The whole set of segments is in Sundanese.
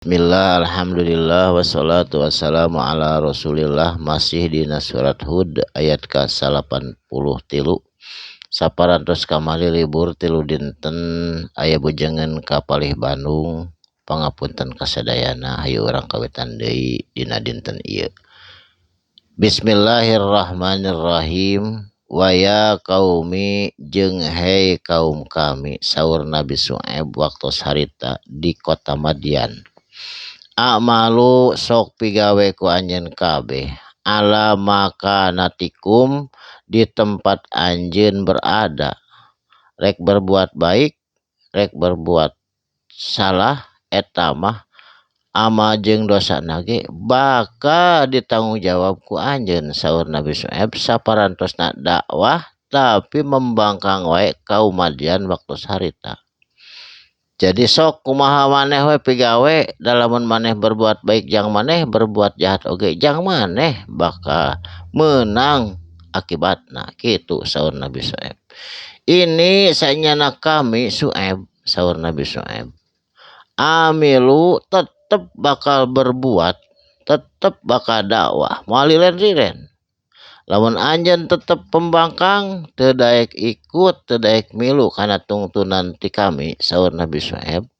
Bismillah, alhamdulillah, wassalatu wassalamu ala rasulillah. Masih dina surat Hud ayat ka-83. Saparantos kamari libur 3 dinten, aya bujangan ka palih Bandung. Pangapunten kasadayana. Hayu urang kawitan deui dina dinten ieu. Bismillahirrahmanirrahim. Wa ya qaumi, jeung hei kaum kami, saur Nabi Su'aib waktu harita di kota Madyan. A'malu, sok pigawe ku anjeun kabeh, ala makanatikum, di tempat anjeun berada. Rek berbuat baik, rek berbuat salah, eta mah amal jeung dosana ge bakal ditanggung jawab ku anjeun, saur Nabi Su'aib saparantosna dakwah, tapi membangkang wae kaum Madyan waktu harita. Jadi sok kumaha maneh we pigawe, lamun maneh berbuat baik jang maneh, berbuat jahat oge jang maneh, bakal menang akibatna, kitu saur Nabi Su'aib. Ini sanyana kami Su'aib, saur Nabi Su'aib, amilu, tetep bakal berbuat, tetep bakal dakwah, moal liren-liren. Lamun anjeun tetep pembangkang, teu daek ikut, teu daek milu kana tungtunan ti kami, saur Nabi Su'aib,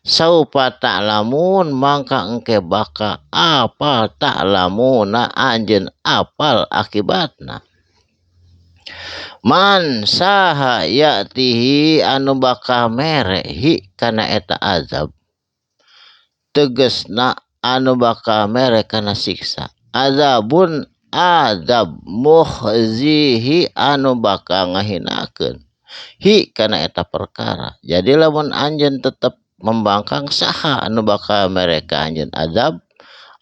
saufa ta'lamun, mangka engke bakal apal, ta'lamuna, anjeun apal akibatna. Man, saha, ya'tihi, anu bakal mere, hi, kana eta azab, tegesna anu bakal mere kana siksa, azabun, azab, mukhzihi, anu bakal ngahinakeun, hi, kana eta perkara. Jadi lamun anjeun tetep membangkang, saha anu bakal mere ka anjeun azab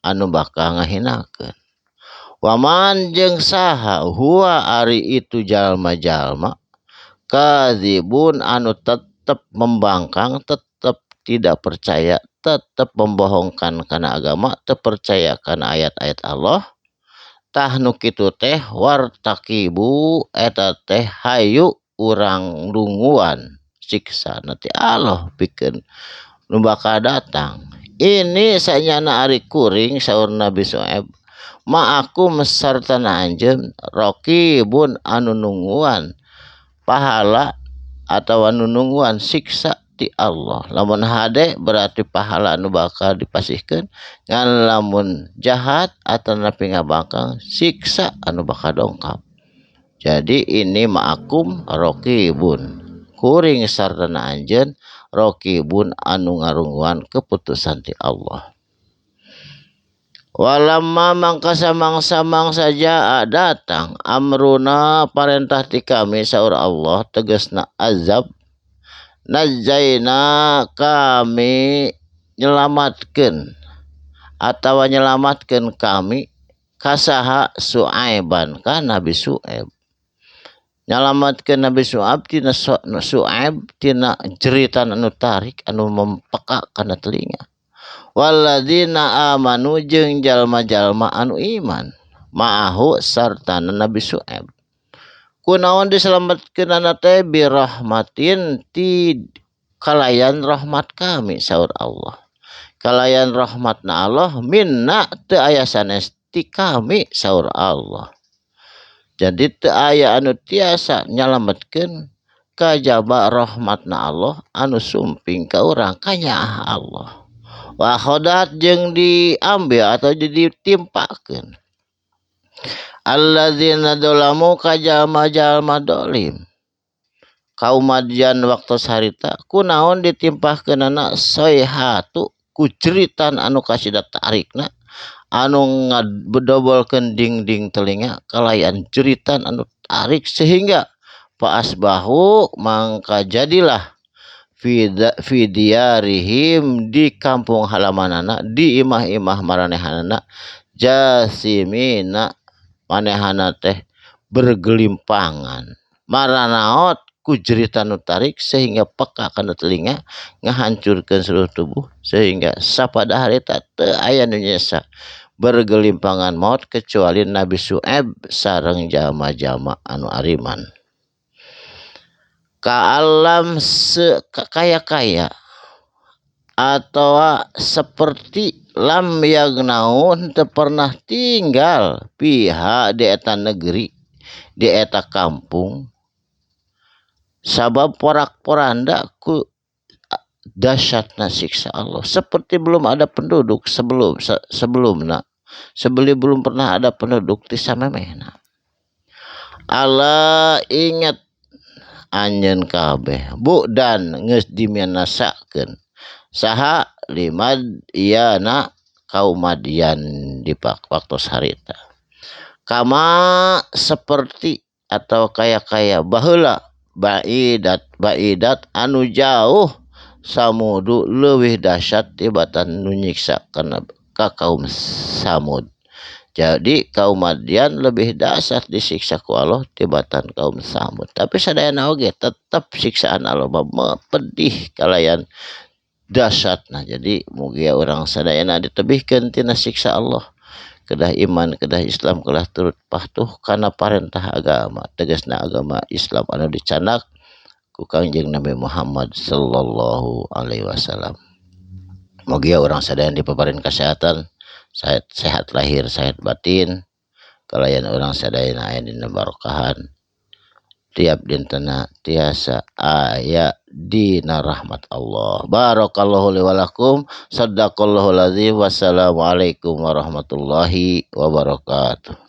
anu bakal ngahinakeun. Waman, jeung saha, huwa, ari itu jalma-jalma, kadzibun, anu tetep membangkang, tetep tidak percaya, tetep membohongkan kana agama, teu percaya kana ayat-ayat Allah. Tah, nu kitu teh, wartaqibu, eta teh hayu urang nungguan siksa ti Allah pikeun nu bakal datang. Ini sanyana ari kuring, saur Nabi Su'aib, ma'akum, sartana anjeun, raqibun, anu nungguan pahala atawa nu nungguan siksa ti Allah. Lamun hade berarti pahala anu bakal dipasihkeun, ngan lamun jahat atanapi ngabangkang, siksa anu bakal dongkap. Jadi ini ma'akum raqibun, kuring sartana anjeun, raqibun, anu ngarungguan keputusan ti Allah. Walamma, mangka samangsa-mangsa, jaa, datang, amruna, parentah ti kami, saur Allah, tegesna azab, najaina, kami nyelamatkeun atawa nyelamatkeun kami, kasaha, Su'aiban, ka Nabi Su'aib. Nyalamatkeun Nabi Su'aib tina Su'aib tina jeritan anu tarik, anu mempeka kana telinga. Walladzina amanu, jeung jalma-jalma anu iman, ma'ahu, sartana Nabi Su'aib. Kunaon diselametkeunana teh? Birahmatin, ti kalayan rahmat kami, saur Allah. Kalayan rahmatna Allah, minna, teu aya sanes ti kami, saur Allah. Jadi teu aya anu tiasa nyalametkeun kajaba rahmatna Allah anu sumping ka urang, kanyaah Allah. Wa akhodat, jeung diambil atau ditimpakeun, alladzina dzalamu, ka jalma-jalma dolim kaum Madyan waktu harita. Kunaon ditimpahkeunana? Sayhatu, ku jeritan anu kasida tarikna, anu ngadobolkeun dingding telinga, kalayan jeritan anu tarik, sehingga fa asbahu, mangka jadilah, fi diyarihim, di kampung halamanana, di imah-imah maranehanana, jasimina, manehana teh bergelimpangan, maranaot ku jeritan nu tarik sehingga peka kana telinga, ngahancurkeun seluruh tubuh, sehingga sapada harita teu aya nu nyesa bergelimpangan maut kecuali Nabi Su'aib sareng jalma-jalma anu ariman. Ka'allam, kaya-kaya. Atau seperti lam yagnau teu pernah tinggal pihak di eta negeri di eta kampung sabab porak-poranda ku dahsyatna siksa Allah, seperti belum ada penduduk sebelumna, sebelum belum pernah ada penduduk di samemehna. Allah ingat anjeun kabeh budan geus diminasakeun saha limadyana kaum Madyan di waktu harita kama seperti atau kaya-kaya baheula baidat anu jauh samudu leuwih dahsyat tibatan nu nyiksa kana ka kaum Samud. Jadi kaum Madyan lebih dahsyat disiksa ku Allah tibatan kaum Samud. Tapi sadayana oge tetep siksaan Allah mah pedih kalayan dahsyatna. Jadi mugia urang sadayana ditebihkeun tina siksa Allah. Kedah iman, kedah Islam, kedah turut patuh kana parentah agama. Tegasna agama Islam anu dicanak ku Kangjeng Nabi Muhammad sallallahu alaihi wasallam. Mugia urang sadayana dipaparin kesehatan, sehat lahir, sehat batin. Kalayan urang sadayana aya dina barokahan. Tiap dintena tiasa aya dina rahmat Allah. Barakallahu li wa lakum, sadaqallahul azim, wassalamualaikum warahmatullahi wabarakatuh.